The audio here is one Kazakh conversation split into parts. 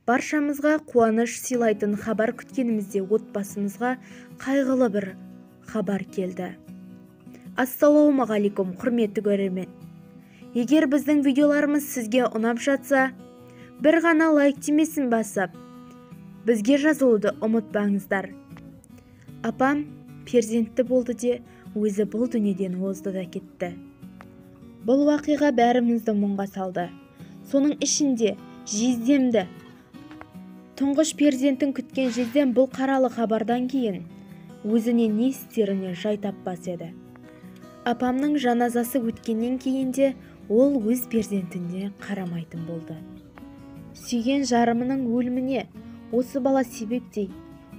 Баршамызға қуаныш сыйлайтын хабар күткенімізде отбасымызға қайғылы бір хабар келді. Ассалаумағалейкум, құрметті көрермен. Егер біздің видеоларымыз сізге ұнап жатса, бір ғана лайк түймесін басып, бізге жазылуды ұмытпаңыздар. Апам перзентті болды де, өзі бұл дүниеден озды да кетті. Бұл уақиға бәрімізді мұңға салды. Соның ішінде жездемді, тұңғыш перзентін күткен жездем бұл қаралы хабардан кейін өзіне не істеріне жай таппас еді. Апамның жаназасы өткеннен кейін де ол өз перзентіне қарамайтын болды. Сүйген жарымының өліміне осы бала себептей,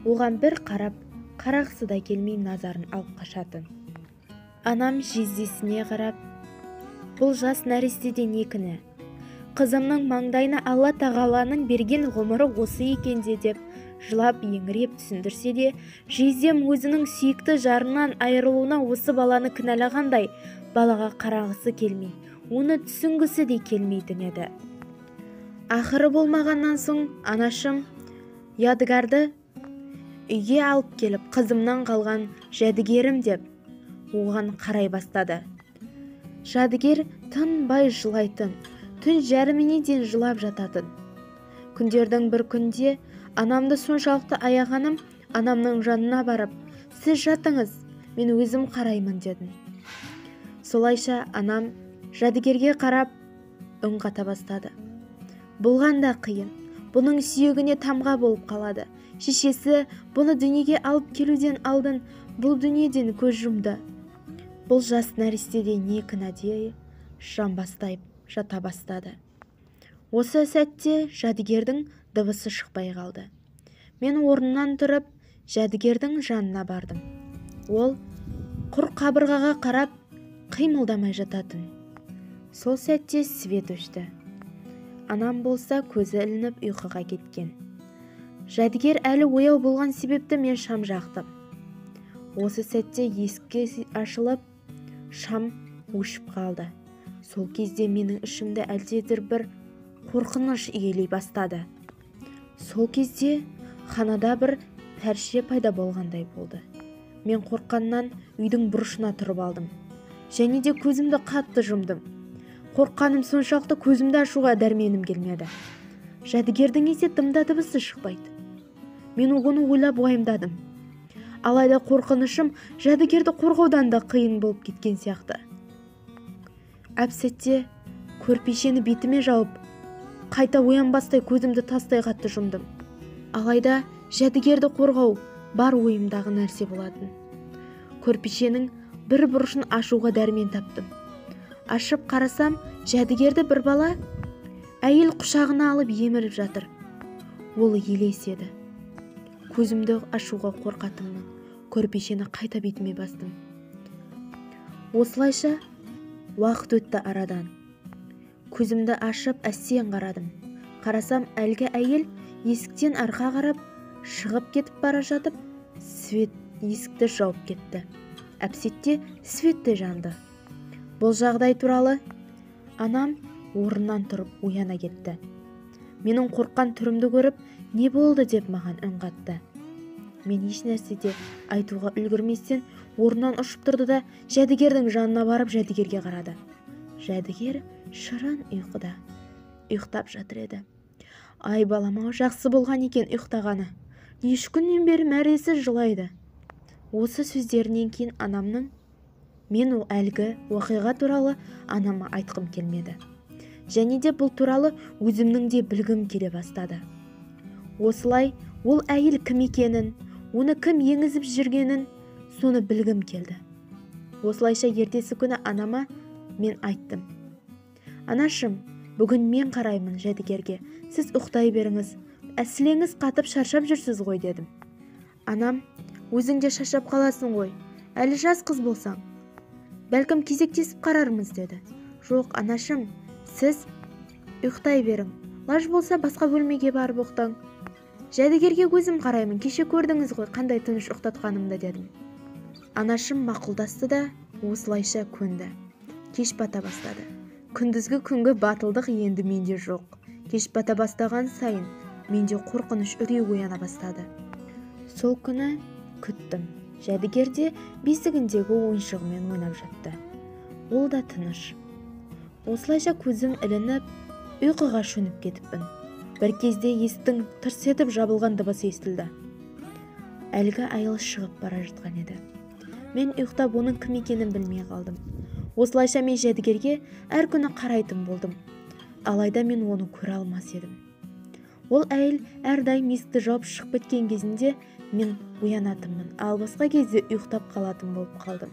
оған бір қарап, қарағысы да келмей назарын алып қашатын. Анам жездесіне қарап, бұл жас нәрестеде не кінә? Қызымның маңдайына Алла тағаланың берген ғұмыры осы екен де деп жылап еңіреп түсіндірсе де, жездем өзінің сүйікті жарынан айырылуына осы баланы кінәлағандай балаға қарағысы келмей, оны түсінгісі де келмейтін еді. Ақыры болмағаннан соң анашым Ядгарды үйге алып келіп, қызымнан қалған жәдігерім деп оған қарай бастады. Жәдігер тынбай жылайтын, түн жарымына дейін жылап жататын. Күндердің бір күнде анамды соншалықты аяғаным, анамның жанына барып, сіз жатыңыз, мен өзім қараймын дедім. Солайша анам жәдігерге қарап үн қата бастады. Болған да қиын, бұның сүйегіне тамға болып қалады. Шешесі бұны дүниеге алып келуден алдын бұл дүниеден көз жұмды. Бұл жас нәрестеде не кінә де жамбастайып жата бастады. Осы сәтте жәдігердің дыбысы шықпай қалды. Мен орнымнан тұрып, жәдігердің жанына бардым. Ол құр қабырғаға қарап, қимылдамай жататын. Сол сәтте свет өшті. Анам болса көзі ілініп ұйқыға кеткен. Жәдігер әлі ояу болған себепті мен шам жақтым. Осы сәтте есікке ашылып, шам өшіп қалды. Сол кезде менің ішімді әлдедір бір қорқыныш иелей бастады. Сол кезде ханада бір пәрше пайда болғандай болды. Мен қорыққаннан үйдің бұрышына тұрып алдым. Және де көзімді қатты жұмдым. Қорыққаным соншалықты көзімді ашуға дәрменім келмеді. Жәдігердің есе дымда дыбысы шықпайды. Мен оны ойлап уайымдадым. Алайда қорқынышым жәдігерді қорғаудан да қиын болып кеткен сияқты. Әп-сәтте көрпешені бетіме жауып, қайта оянбастай көзімді тастай қатты жұмдым. Алайда жәдігерді қорғау бар ойымдағы нәрсе болатын. Көрпешенің бір бұрышын ашуға дәрмен таптым. Ашып қарасам, жәдігерді бір бала әйел құшағына алып еміріп жатыр. Ол елес еді. Көзімді ашуға қорқатынмын. Көрпешені қайта бетіме бастым. Осылайша уақыт өтті арадан. Көзімді ашып әстен қарадым. Қарасам, әлгі әйел есіктен арқа қарап шығып кетіп бара жатып, свет есікті жауып кетті. Әпсетте свет те жанды. Бұл жағдай туралы анам орнынан тұрып ояна кетті. Менің қорыққан түрімді көріп, не болды деп маған үн қатты. Мен еш нәрсе де айтуға үлгерместен орнынан ұшып тұрды да жәдігердің жанына барып жәдігерге қарады. Жәдігер шырын ұйқыда ұйықтап жатыр еді. Ай балам-ау, жақсы болған екен ұйықтағаны. Неше күннен бері мәресіз жылайды. Осы сөздерінен кейін анамның мен ол әлгі оқиға туралы анама айтқым келмеді. Және де бұл туралы өзімнің де білгім келе бастады. Осылай ол әйел кім екенін, оны кім еңізіп жүргенін, соны білгім келді. Осылайша ертесі күні анама мен айттым. Анашым, бүгін мен қараймын жәдігерге, сіз ұйықтай беріңіз, әсілеңіз қатып шаршап жүрсіз ғой дедім. Анам, өзің де шаршап қаласың ғой, әлі жас қыз болсаң. Бәлкім кезектесіп қарармыз деді. Жоқ, анашым, сіз ұйықтай берің, лаж болса басқа бөлмеге барып ұйықтаң. Жәдігерге өзім қараймын, кеше көрдіңіз ғой қандай тыныш ұйықтатқанымды дедім. Анашым мақұлдасты да осылайша көнді. Кеш бата бастады. Күндізгі күнгі батылдық енді менде жоқ. Кеш бата бастаған сайын Менде қорқыныш, үрей ояна бастады. Сол күні күттім. Жәдігер де бесігіндегі ойыншығымен ойнап жатты. Ол да тыныш. Осылайша көзім ілініп, ұйқыға шөніп кетіппін. Бір кезде есіктің тырс етіп жабылған дыбысы естілді. Әлгі әйел шығып бара жатқан еді. Мен ұйықтап оның кім екенін білмей қалдым. Осылайша мен Жәдігерге әр күні қарайтын болдым. Алайда мен оны көре алмас едім. Ол әйел әрдайым есікті жауып шығып кеткен кезінде мен оянатынмын, ал басқа кезде ұйықтап қалатын болып қалдым.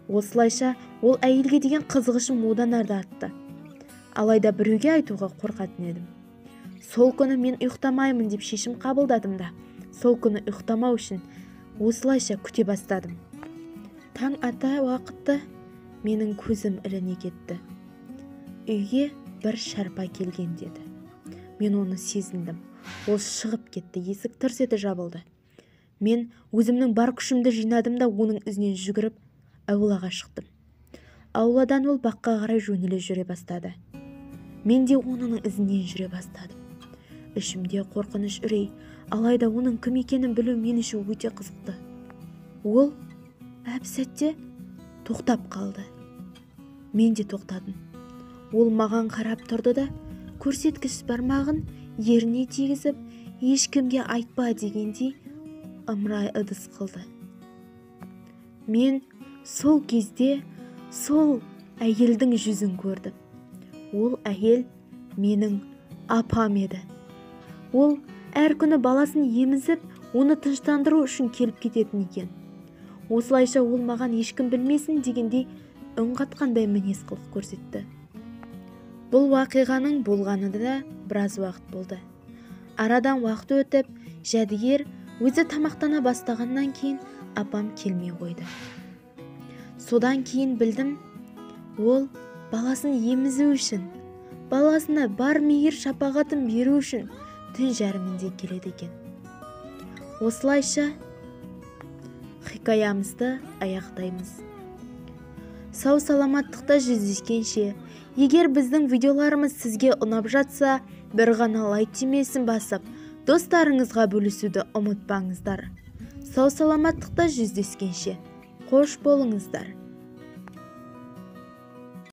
Осылайша ол әйелге деген қызығышым одан әрі артты. Алайда біреуге айтуға қорқатын едім. Сол күні мен ұйықтамаймын деп шешім қабылдадым да, сол күні ұйықтамау үшін осылайша күте бастадым. Таң ата уақытта менің көзім іліне кетті. Үйге бір шарпа келген деді. Мен оны сезіндім. Ол шығып кетті, есік тырс ете жабылды. Мен өзімнің бар күшімді жинадым да, оның ізінен жүгіріп аулаға шықтым. Ауладан ол баққа қарай жөнеле жүре бастады. Мен де оның ізінен жүре бастадым. Ішімде қорқыныш, үрей, алайда оның кім екенін білу мен үшін өте қызықты. Ол әп-сәтте тоқтап қалды. Мен де тоқтадым. Ол маған қарап тұрды да, көрсеткіш бармағын еріне тигізіп, ешкімге айтпа дегендей ымырай ыдыс қылды. Мен сол кезде сол әйелдің жүзін көрдім. Ол әйел менің апам еді. Ол әр күні баласын емізіп, оны тыныштандыру үшін келіп кететін екен. Осылайша ол маған ешкім білмесін дегендей үн қатқандай мінез қылық көрсетті. Бұл уақиғаның болғанында да біраз уақыт болды. Арадан уақыт өтіп, Жәдігер өзі тамақтана бастағаннан кейін апам келмей қойды. Содан кейін білдім, ол баласын емізу үшін, баласына бар мейір шапағатын беру үшін түн жарымында келеді екен. Осылайша хикаямызды аяқтаймыз. Сау саламаттықта жүздескенше, егер біздің видеоларымыз сізге ұнап жатса, бір ғана лайк түймесін басып, достарыңызға бөлісуді ұмытпаңыздар. Сау саламаттықта жүздескенше, қош болыңыздар.